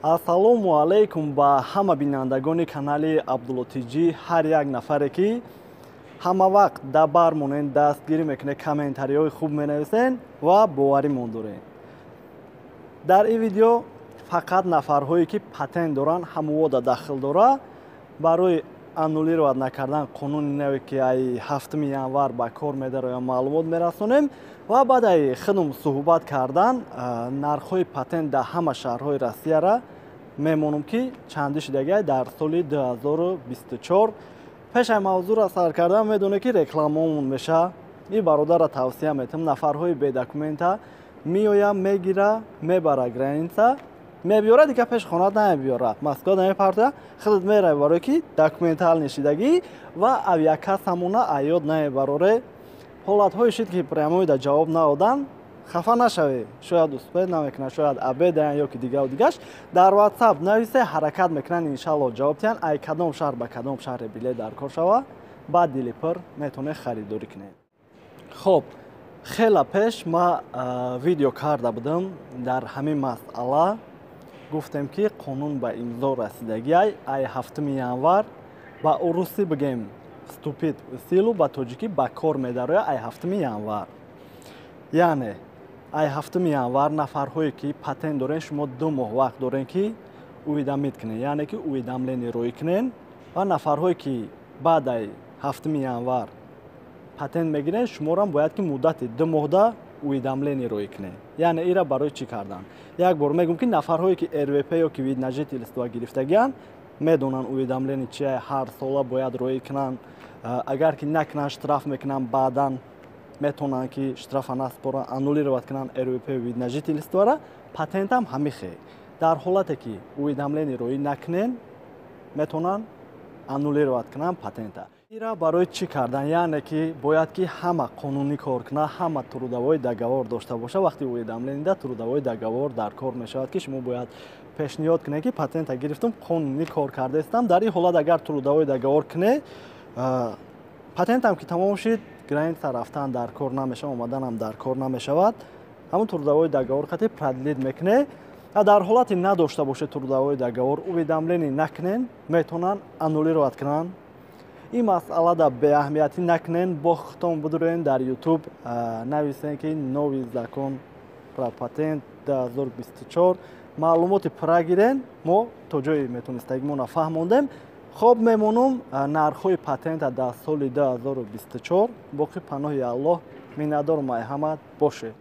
Ассалому алайкум ба ҳама бинандагони канали Абдулло ТЖ. Ҳар як нафаре ки ҳама вақт дар бар монен, дастгирӣ мекунед, комментариҳои хуб менависен ва боваримон доред. Дар ин видео фақат нафарҳое ки патент доранд, ҳамовода дахл дора. Барои аннулировать накардан қонуни наве ки ай 7 январ ба кор медарояд, маълумот мерасонем ва баъд ай худум суҳбат кардан нархҳои патент дар ҳама шаҳрҳои Россияра мемонам ки чанди шудагиай дар соли 2024. Пеш ай мавзӯъро сар кардан медонед ки рекламаомон меша. Ин бародарро тавсия метам, нафарҳои бедокумента меоя, мегира, мебара граница, мебиёра, дига пеш хонат намебиёра, Москва намепартоя, худат мерави, барое ки документал нишидагӣ ва авиакассамона аёд намебароре. Ҳолатҳое шид ки прямой да ҷавоб надодан, хафа нашавед, шояд успеть намекунад, шояд обедаян ё ки дигаву дигаш. Дар WhatsApp нависе, ҳаракат мекунанд, иншалло ҷавоб диҳанд. Ай кадом шаҳр ба кадом шаҳре билет дар кор шава, баъд дили пур метавонед харидорӣ кунед. Хоб, хела пеш ма видео карда будам дар ҳамин масъала. Гуфтем ки қонун ба имзо расидагиай ай 7 январ, ба урусӣ бигем, вступит в силу, ба тоҷикӣ ба кор медарояд ай 7 январ. Яъне ай 7 январ нафарҳое ки патент дорен, шумо 2 моҳ вақт дорен ки уведомить кунен, яъне ки уведомление роӣ кунен, ва нафарҳое ки баъд ай 7 январ патент мегирен, шуморам бояд ки муддати 2 моҳда уведомление роӣ кунед. Яъне ира барои чӣ кардан? Як бор мегӯм ки нафарҳое ки РВП ё ки вид на жительство гирифтагианд, медонанд уведомление чия, ҳар сола бояд роӣ кунанд. Агар ки накунанд, штраф мекунанд, баъдан метавонанд ки штрафа наспоранд, аннулировать кунанд РВП, вид на жительствора. Патентам ҳамин хел, дар ҳолате ки уведомление роӣ накунен, метавонанд аннулировать кунанд патента. Ира барои чӣ кардан? Яъне ки бояд ки ҳама қонунӣ кор кунад, ҳама трудовой договор дошта боша. Вақти уведомленида трудовой договор дар кор мешавад, ки шумо бояд пешниҳод кунед ки патента гирифтам, қонунӣ кор кардаистам. Дар ин ҳолат агар трудовой договор кунед, патентам ки тамом шид, граница рафтан дар кор намешавад, омаданам дар кор намешавад. Ҳамон трудовой договор қати продлить мекунед. Дар ҳолате надошта бошед трудовой договор, уведомление накунен, метавонанд аннулировать кунанд. Ин масъалада беаҳамиятӣ накунен, бо худтон бидурен, дар Ютуб нависен ки новый закон про патент 2024, маълумоти пурра гирен. Мо то ҷое метонистагимона фаҳмондем. Хоб, мемонум нархҳои патента дар соли 2024. Боқӣ паноҳи Аллоҳ. Миннатдорум ай ҳама бошед.